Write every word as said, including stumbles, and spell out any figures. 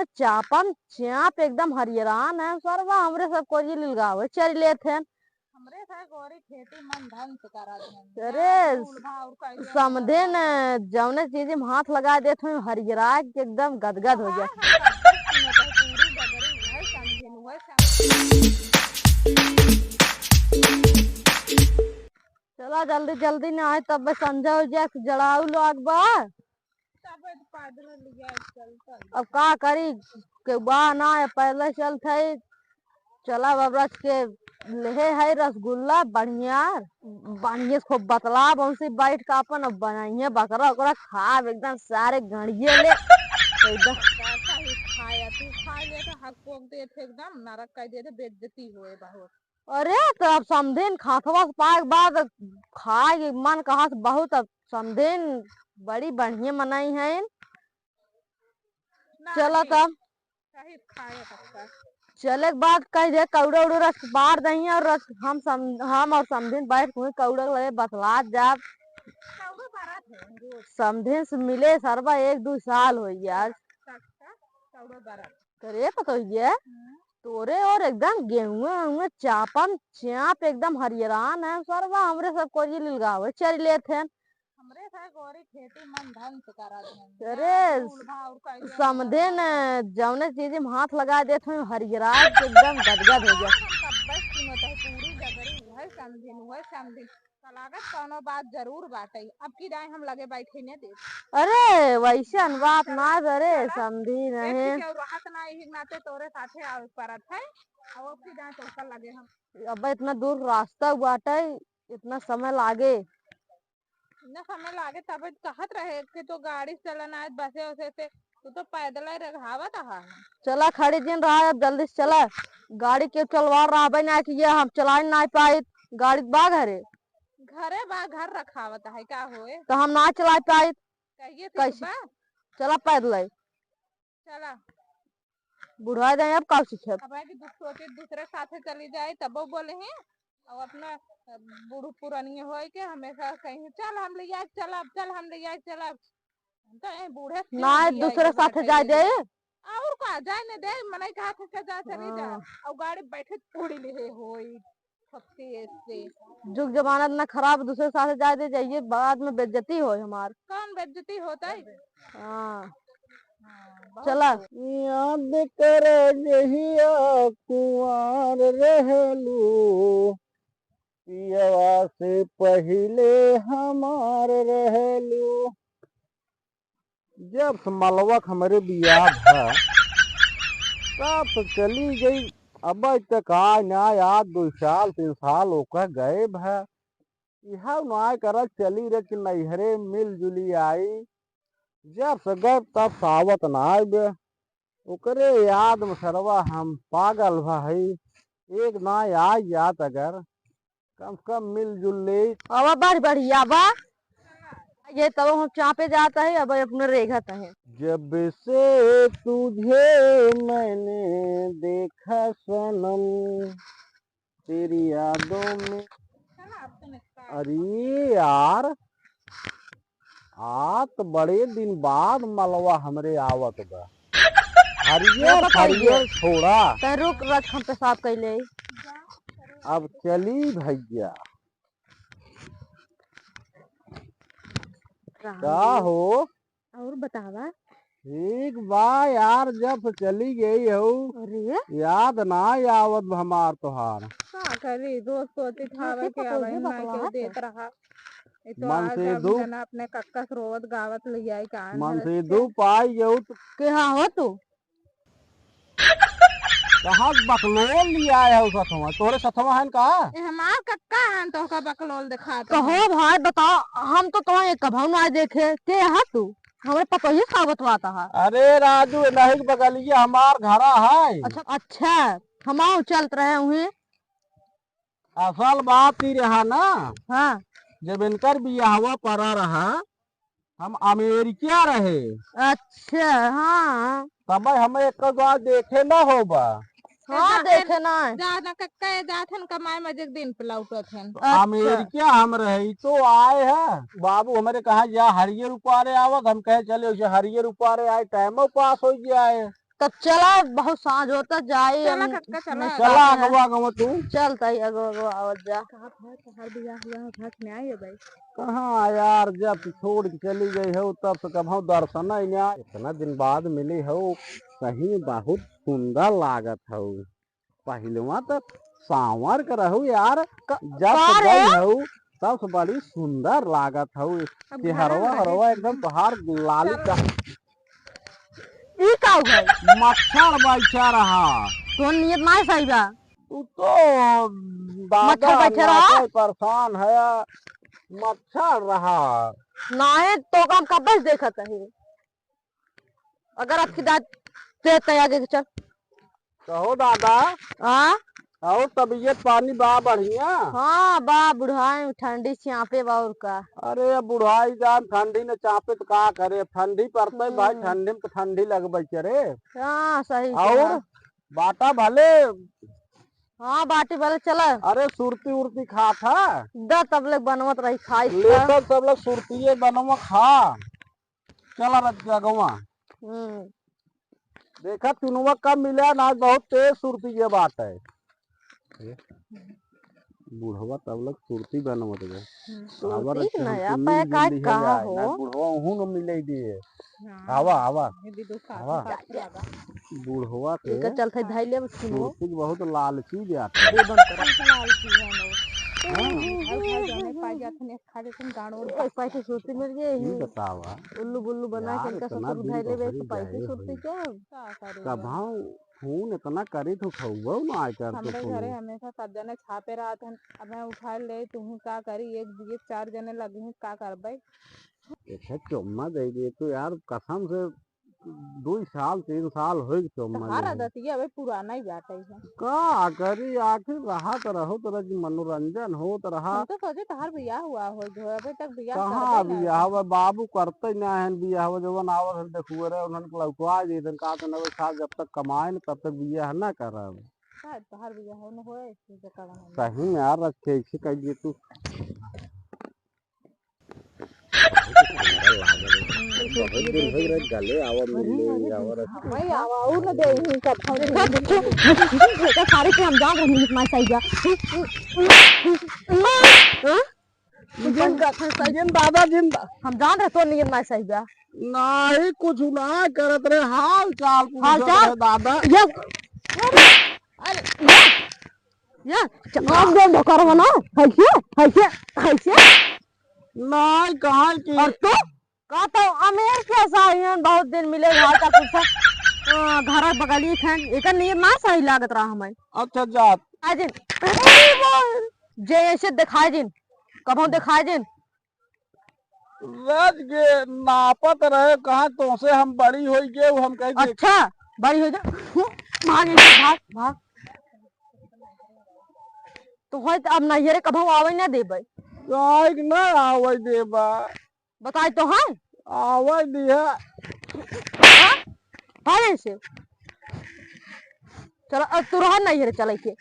चापन चाप एकदम हरियरान है सरवा, हमरे सब कोरिये लिलगावे चल लेत हैं। हमरे सारे गोरी खेती मन धन से करा देन। अरे, फूल भाव का ये समधिन, जौने चीज में हाथ लगा देत हुई, हरियरा के एकदम गदगद हो जाए। हाँ, हाँ, पूरी डगरी है समधिन, वह समधिन। चला जल्दी जल्दी ना आए, तब संझा हो जाए, जड़ाऊ लोग बा। तब तो पैदल लिया चलता। अब का करी, के बा ना, पैदल चलत है। चला अब रच के लेहे है रसगुल्ला बढ़िया, बढ़िया से खूब बतला बंसी बैठ के अपन अब बनाइए बकरा ओकरा खाब एकदम सारे गड़िए ले एकदम। कैसा ही खाया तू, खा लिया तो हक पोक दे थे एकदम नरक कर दे थे, बेइज्जती होए बहुत। अरे, तो अब समधिन खाथवा से पाए के बाद खाए के मन कहा से बहुत, अब समधिन बड़ी बढ़िया मनई हैं। ना चला रे, तब। सही खाए पक्का। चले के बाद कह दे, कौड़ा उड़ा रख बार दही और रख, हम सम-, हम और समधिन बैठ के कौड़ा लगे बतलात जाब। कौड़ा बारात है रोज। समधिन से मिले सरवा एक दो साल हो गया आज। तक का कौड़ा बारात। करे पतोहिए, हम्म। तोरे और एकदम गेहूं, गेहूं चापन चाप एकदम हरियरान है सरवा, हमरे सब कोरिये लिलगावे चल लेत हैं। हमरे सारे गोरी खेती मन धन से करा देन। अरे, फूल भाव का ये समधिन, जौने चीज में हाथ लगा देत हुई, हरियरा के एकदम गदगद हो जाए। हम कब्बे से सुनत है, पूरी डगरी वह समधिन, वह समधिन। तो लागत कौनो बात जरूर बाटे। अब की दाई हम लगे बैठे ने दे। अरे, वैसन बात ना करे, चला, समधिन है। के रहत ना, यही नाते तोरे साथे आवे परत है। अब की दाई तो ओकर लगे हम। अब इतना दूर रास्ता बाटे, इतना समय लागे। इतना समय लागे, तब कहत रहे कि तो गाड़ी से चलन आए, बसे उसे से, तू तो पैदल ही रघावत आहा। चला खड़ी जिन रहा, अब जल्दी से चला। गाड़ी के चलवा रहा ना कि ये हम चलाए ना पाई, गाड़ी बा घरे। घरे बा, घर रखावत है का होए? तो हम ना चला पाई। कहिए ठीक कैसे? बा? चला पैदल ही। चला। बुढ़वा जाए, अब का सीखे? अब है कि दुख सोचे दूसरे साथे चली जाए, तबो बोले हैं। और अपना, अ, बूढ़ पुरानिया होए के हमेशा कहीं, "चल हम ले जाए, चलब, चल हम ले जाए, चलब।" हम तो ए बूढ़े से ना, जिया दूसरे के साथे बैठे जाए रही। दे। और का, जाए ने दे, मनई के हाथ से जा, चली जा। हाँ। और गाड़ी बैठे पूड़ी ले होई। जुग जमाना इतना खराब, दूसरे साथे जाए दे जाइए, बाद में बेइज्जती होए हमार। कौन बेइज्जती होता है? हाँ। हाँ, बहुत चला। याद कर जहिया कुंवार रहलू, पियवा से पहिले हमार रहलू। जब से मलवा के हमरे बियाह भा, तब से चली गई। अब तक आय ना, आज दो साल, तीन साल ओकर गए भा। इहा ना करत चली रहे कि नैहरे मिलजुली आई। जब से गए तब से आवत ना आए बे। ओकरे याद में सरवा हम पागल भा हई। एक ना आई जात अगर कम से कम मिलजुल ले। आवा बड़ बढ़िया बा। ये तब हम चापे जात है, अब अपने रेघत है। जब से तुझे मैंने देखा सनम, तेरी यादों में। अरे यार, आ तो बड़े दिन बाद मलवा हमरे आवत बा। हरियर, ये बताइए। हरियर छोड़ा। तै रुक, रख, हम पेशाब कैले। अब चली भैया। का हो? और बतावा। ठीक बा यार, जब से चली गई हो, अरे? याद ना आवत बा हमार तोहार। का करी, रोज सोचित हवे के अब ना केहू देत रहा। ये तो मन आज से हम दुख, जना अपने कक्का के रोवत गावत ले आई का मन से दुख पाई जाऊ तो। के हाँ हो तू? कहाँ बकलोल लिया है उ सथवा? तोहरे सथवा हन का? ए, हमार कक्का हन, तोहका बकलोल देखात कहो हन। भाई, बताओ, हम तो तोहका एक कभौ ना देखे। के हा तू? हमरे पतोही का बतवाता हा। अरे राजू, नहीं बगलिया हमार घरा है। अच्छा, अच्छा, हम आउ चलत रहे हुए। असल बात ई रहा ना, हाँ। जब इनकर बियाहवा पड़ा रहा, हम अमेरिका रहे। अच्छा, हाँ। तब हमें एक बार देखे ना होबा। हाँ, देखे ना। जा ना कक्का, जात हन कमाए में, एक दिन पे लौटत हन। अच्छा। अमेरिका हम रहे, ई तो आए हैं। बाबू हमरे कहा, "जा हरियर उपारे आवत।" हम कहे, "चले, उसे हरियर उपारे आए, टाइमो पास हो गया है।" तब चला, बहुत साँझ होता, जाई चला हम कक्का, चला। निस्तार चला है। अगवा, अगवा तू। चल ताई, अगवा, अगवा आवत जा। कहाँ भाई, तोहार बियाह हुआ है, भाग में आए भाई। कहाँ यार, जब छोड़ के चली गई हो, तब से कबहूँ दर्शन ही ना। इतना दिन बाद मिली हो, सही में बहुत सुंदर लागत हो। पहिलवा त सांवर के रहू यार, क-, जब का से रे? गई हऊ, तब से बड़ी सुंदर लागत हऊ। अब चेहरवा घरे में हरवा एकदम तोहार लाली चल। का। ई का हो गइल? मच्छर बैठा रहा। तो नियत ना सही बा। तू तो दादा मच्छर बैठा रहा? नाचे परेशान है, मच्छर रहा। नाहीं तो हम कब से देखत है। अगर आपकी दाँत तेज तय आगे के चल। कहो दादा। हाँ? और तबीयत पानी बा बढ़िया? हाँ, बा बुढ़ाई में ठंडी चापे बा और का। अरे बुढ़ाई जान ठंडी में चापे तो का करे, ठंडी पड़ते भाई, हम्म। ठंडी में तो ठंडी लगबे करे। हाँ, सही और कहा। बाटा भले। हाँ, बाटी भले चला। अरे सुरती उरती खा था। द तब ले बनवत रही खाई था। लेकर सब लोग सुरतिये बनवा खा। चला रख गवा। हम्म। देखा चुनवा कब मिला ना, आज बहुत तेज सुरती ये बात है। बुढ़वा तब लग सुरती बनवत गए। हम्म, आवा सुरती रख के नया सुनी पैक आज जल्दी है कहा यार, हो? ना बुढ़वा उहू न मिले दिए। हाँ, आवा, आवा। ये भी दो साथ आवा। में साथ में आवा। बुढ़वा के इनका चलते धाई ले सुनो। सुरती के बहुत लालची जात है। दे बंद कर। लालची है नो। हाँ। भाई, भाई, जाने पाई जात ने। खा लेते हैं, गाँड़ ओढ़। एक पैसे सुरती मिल गई, ई यही बतावा। उल्लू बुल्लू बना के यार, इनका इतना ससुर दिन धैले बे, तो एक पैसे जाए सुरती होई। क्या? का करी कभाव फोन इतना करी तो उठउबो ना आय कर तो हमरे फोन। घरे हमेशा सब जने छापे रहत हन, अब मैं उठा ले, तुहू का करी, एक दिए चार जने लगी हैं, का करबे? एक है चुम्मा दे दिए तो यार, कसम से दुई साल, तीन साल होई के चुम्मा तहार लेहे। आदतिया अबे पुराना ही बाटे है। का करी, आखिर रहत रहो, तोरा जी मनोरंजन होत रहा। हम तो सोचे तहार बियाह हुआ होई, जो अबे तक बियाह कहाँ करबे ना। बियाह हुआ, बाबू करते ना है बियाह हुआ, जवन आवत है देखुए रहे, उन्हन के लौटवा देते, का तो नवे साल जब तक कमाए न, तब तक बियाह ना करब। शायद तहार बियाह न होए, तो जका बना ले। सही में यार, रख के ऐसे कह दिए तू। बहुत दिन हो गए, गले आवा, मिले, आवा, रख। भाई, आवा, ऊ न दे, यही सब खाओ। देखो, देखो, देखो, सारे के हम जान रहे हैं, इतना सही जा। हाँ? जिन, जिन दादा, जिन हम जान रहे, तो नहीं, इतना सही जा। नहीं, कुछ ना करत रहे, हाल चाल पूछत हाल चाल? रहे, दादा। ये, अरे, ये, ये, आप जो ढोकर हो ना, ऐसे, ऐसे, ऐसे। नहीं, कहाँ की? और तू? का तो अमीर के साहियन बहुत दिन मिले, घर का कुछ, अ, घर बगली थे, एकर नियत ना सही लागत रहा हमें। अच्छा, जात। आ जिन, जे ऐसे दिखाए जिन, कभो दिखाए जिन। रज के नापत रहे, कहाँ तोसे हम बड़ी होई गए, हम कह दे। अच्छा, बड़ी हो जा। भाग, भाग, भाग। तो होय त अब नैहरे कभो आवे ना देबे। काहे के ना आवे देबा? बताई तो है। आवे दिया। हाँ? हाँ, ऐसे। चलो, अब तू रहा नैहरे चले के।